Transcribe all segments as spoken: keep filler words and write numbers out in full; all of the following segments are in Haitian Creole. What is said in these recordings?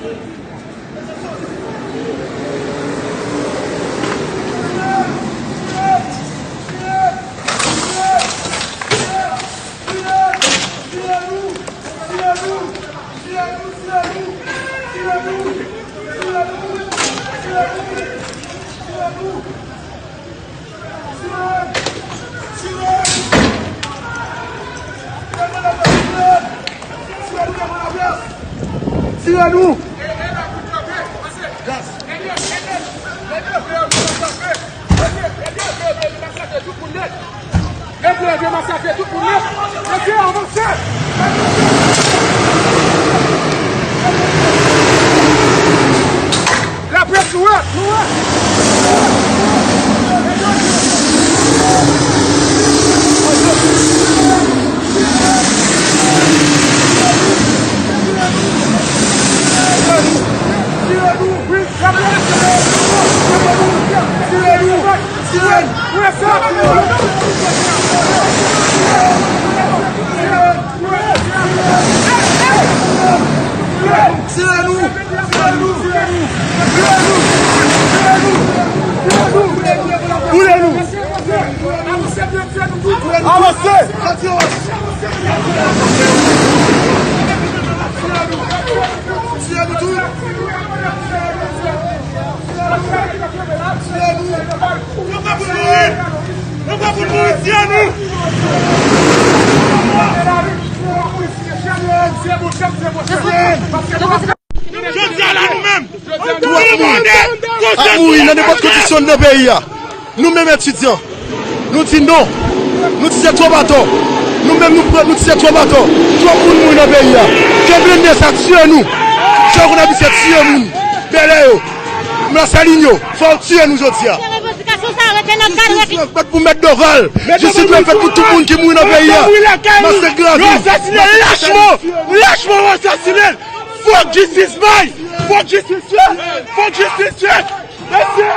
Tire nou! Ede yo vle masakre tout moun nèt. Mesye, avanse! Laprès, nou wè! Nou wè! Tire nou! Tire nou! Boule nou! Avanse! Tire nou tou! Tire nou! Nou pa pou mouri! Nou pa pou mouri! Tire nou! Jodi a la, nou menm, nou demande konsèy ap mouri nan nenpòt kondisyon nan peyi a. Nou menm etidyan, nou di non. Nou di se twòp atò. Nou menm nou pran, nou di se twòp atò. Twòp moun mouri nan peyi a. Ke blende sa tire nou. Jan w konn abitye tire moun. Bèlè yo. Masalin yo. Fò w tire nou jodi a. Revandikasyon sa yo rete nan kad. Jistis dwe fèt pou Mèt Doval. Jistis dwe fèt pou tout moun ki mouri nan peyi a. Masak grav. Yo asasine l lachman. Lachman yo asasine l. Fòk jistis bay. Fòk jistis fèt. Fòk jistis fèt. Mesye.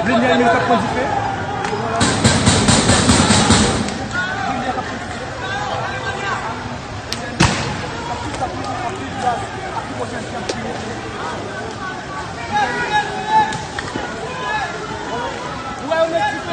Vin gen moun k ap pran dife.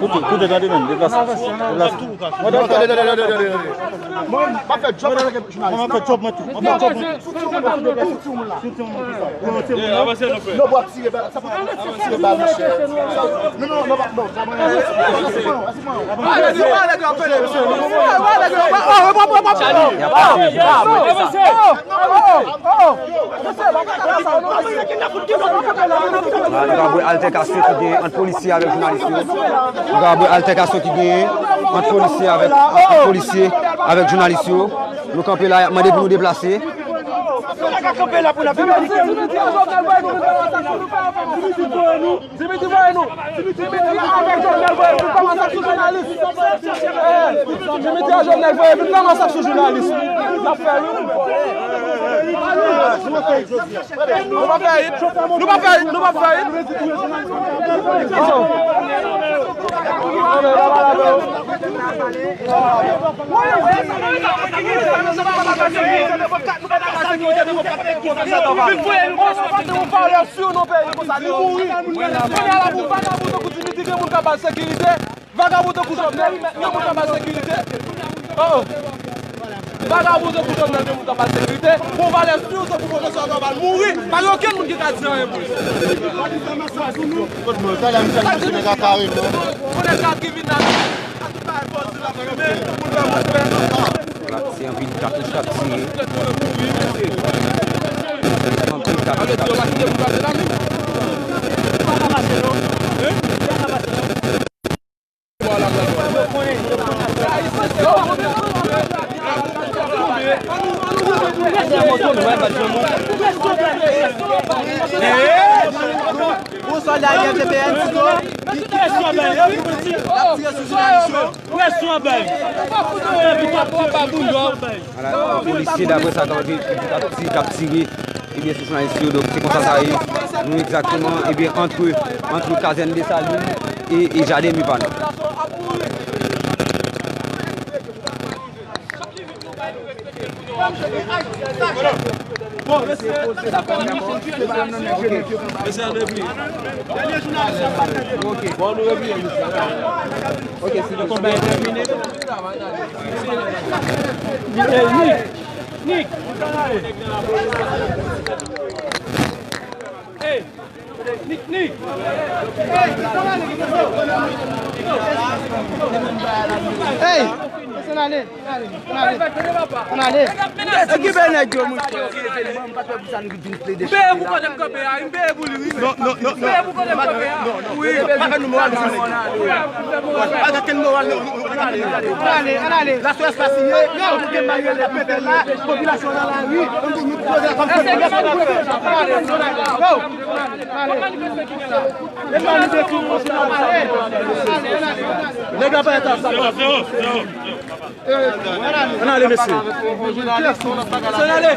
Koute, koute, tande menm, deplase. Deplase. Mwen, tande, tande, tande, tande, tande. Mwen, m ap fè djòb mwen, jounalis. Mwen, m ap fè djòb mwen tou. M ap fè djòb mwen tou. Sou timoun la. Sou timoun la. Sou timoun la. Avanse, non, frè. Non, bò ap tire bal. Sa pa tire bal, monchè. Non, non, non, non, non, non, non. La, nou ka wè altèkasyon ki genyen ant polisye avèk jounalis yo. Nou ka wè altèkasyon ki genyen ant polisye avèk, ant polisye avèk jounalis yo. Nou kanpe la, y ap mande pou nou deplase. Dimitri voye nou. Dimitri avèk Jovenel voye vin fè masak sou jounalis. Eh, Dimitri a Jovenel voye vin fè masak sou jounalis. N ap fè, wi. Nou pa fè it. Nou pa fè it. Nou pa fè it. Ou pa gen yon valè sou non peyi konsa, li mouri. Kounye a la pou vagabon tankou Dimitri, gen moun k ap ba l sekirite. Vagabon tankou Jovenel, gen moun k ap ba l sekirite. Oh. Vagabon tankou Jovenel, gen moun k ap ba l sekirite. Pou valè sou tankou pwofesè Dorval mouri. Pa gen okenn moun ki ka di anyen pou li. Kounye a la misye ap fè kaka wi. Kounye a la ki vin la. Vwala, se anpil katouch k ap tire. Anpil katouch k ap tire. Yon sòlda I L T P N sou do, ki, ki, ki, ki, l ap tire sou jounalis yo. Presyon bay. Presyon bay. Vwala, polisye, daprè sa k ap di, k ap di, k ap tire, ebyen, sou jounalis yo. Donk, se konsa sa ye. Nou egzakteman, ebyen, antre, antre kazèn Desalin e, e jaden Mipalan. Hey! Ann ale, ann ale, ann ale, ann ale. Okipe nèg yo, mwen. M peye pou kote m kanpe a, m peye pou li, wi. Non, non, non, non. M peye pou kote m kanpe a. Wi. Pa fè nou moral, non. Pa gen moral, non. Ann ale, ann ale. La sou espas ye, yo pou gen bagay la, pete la, popilasyon nan lari, nou, nou poze la kòm. Nèg la pa eta sa. Ann ale, mesye. Ann ale.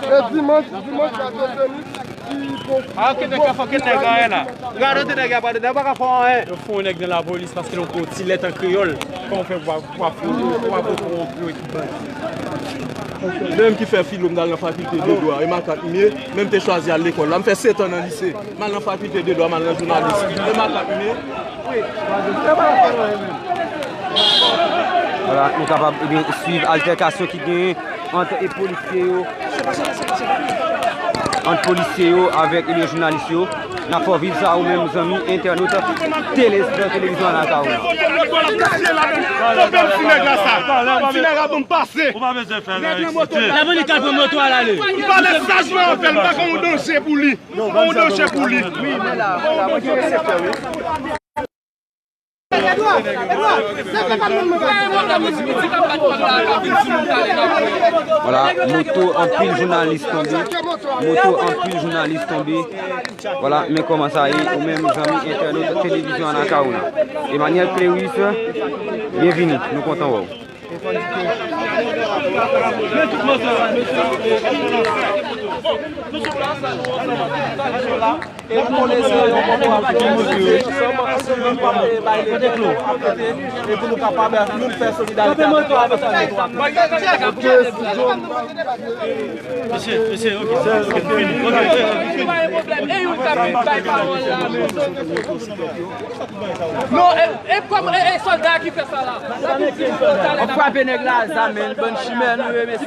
E dimanch, dimanch, la deveni. Ah, ok, nèg la fò ke nèg anyen la. Gade, nèg la pa, nèg pa ka fè anyen. Yo fè yon nèg nan lapolis paske l yon ti lèt an kreyòl. Kòman w fè pou w ap, pou w ap, pou w ap, pou w ap, pou w ap, pou w ap, Menm ki fè filo, m t al nan fakilte de dwa, e makak m ye, menm te chwazi al lekòl la. M fè sèt an nan lise, m al nan fakilte de dwa, m al nan jounalis, e makak m ye. Vwala, nou kapab, ebyen, swiv altèkasyon ki genyen ant e polisye yo, ant polisye yo avèk, ebyen, jounalis yo. N ap fè w viv sa ou menm, zanmi entènot tele, televizyon Anakawona. Ou pa bezwen fè la eksite. Lapolis kal pran moto al ale. M pale sajman avè l, m pa konn yon danje pou li. M pa konn yon danje pou li. Vwala, moto anpil jounalis tonbe. Moto anpil jounalis tonbe. Vwala, men kòman sa ye, ou menm zanmi entènot televizyon Anakawona. Emmanuel Cléris, byenvini, nou kontan wè w. E pou nou lese yon bon pwògram pou nou fè ansanm, ansanm, ansanm, e bay leta, e pou nou kapab youn fè solidarite avèk lòt. Mesye, mesye, ok, ok, fini. Ok, fini. Non, e, e kòm, e, e sòlda ki fè sa la. W ap frape nèg la a zam, men bann chimè nou ye, mesye.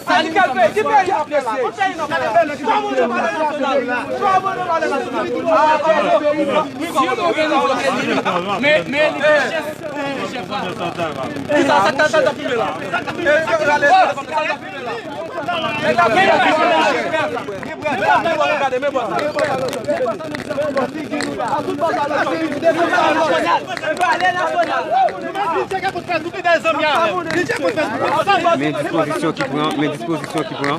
Sa li kal fè, ki peyi ap fè la? Yon peyi nan palè nasyonal. Swa moun yo palè nasyonal. Swa moun yo palè nasyonal. Ah, palè. Men, men, men, chèf, chèf la. Kisa, sa k ta, sa k ta fime la? Sa k ta fime la? Nèg la fè la. Men dispozisyon ki pran, men dispozisyon ki pran.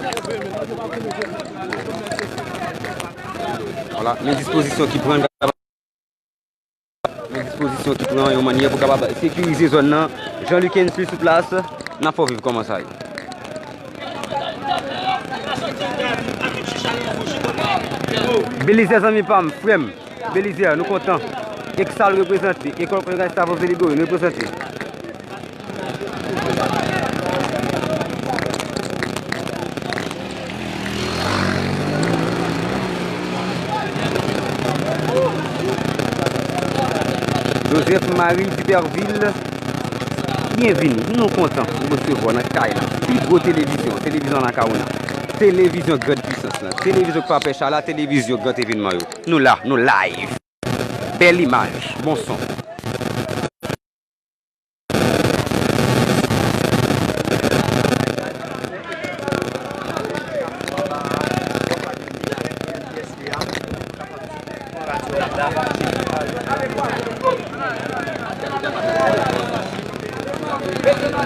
Vwala, men dispozisyon ki pran. Men dispozisyon ki pran yon mannyè pou kapab sekirize zòn nan. Jean Luc Hensley sou plas, n ap fè w viv kòman sa ye. Belizaire zanmi pa m, frè m, Belizaire, nou kontan. Eksal reprezante, École Collégiale Gustave José Lebrun, nou reprezante. Joseph Marie Duperville, byenvini. Nou kontan pou resevwa w nan kay la. Pi gwo televizyon, televizyon Anakawona. Televizyon Grand Puissance la. Televizyon k pa pè chala, televizyon gran evènman yo. Nou la, nou live. Bèl imaj, bon son.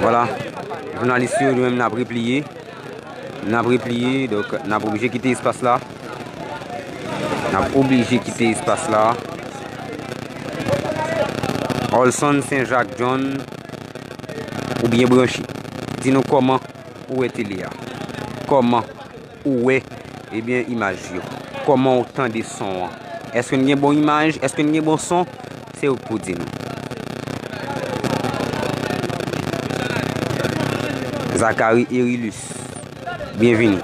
Vwala, jounalis yo, nou menm n ap repliye. N ap repliye, donk, n ap oblije kite espas la. N ap oblije kite espas la. Olson Senjak John, ou byen branche. Di nou kòman ou wè tele a. Kòman ou wè, ebyen, imaj yo. Kòman ou tande son an. Èske n gen bon imaj? Èske n gen bon son? Se ou k pou di nou. Zachary Erilus, byenvini.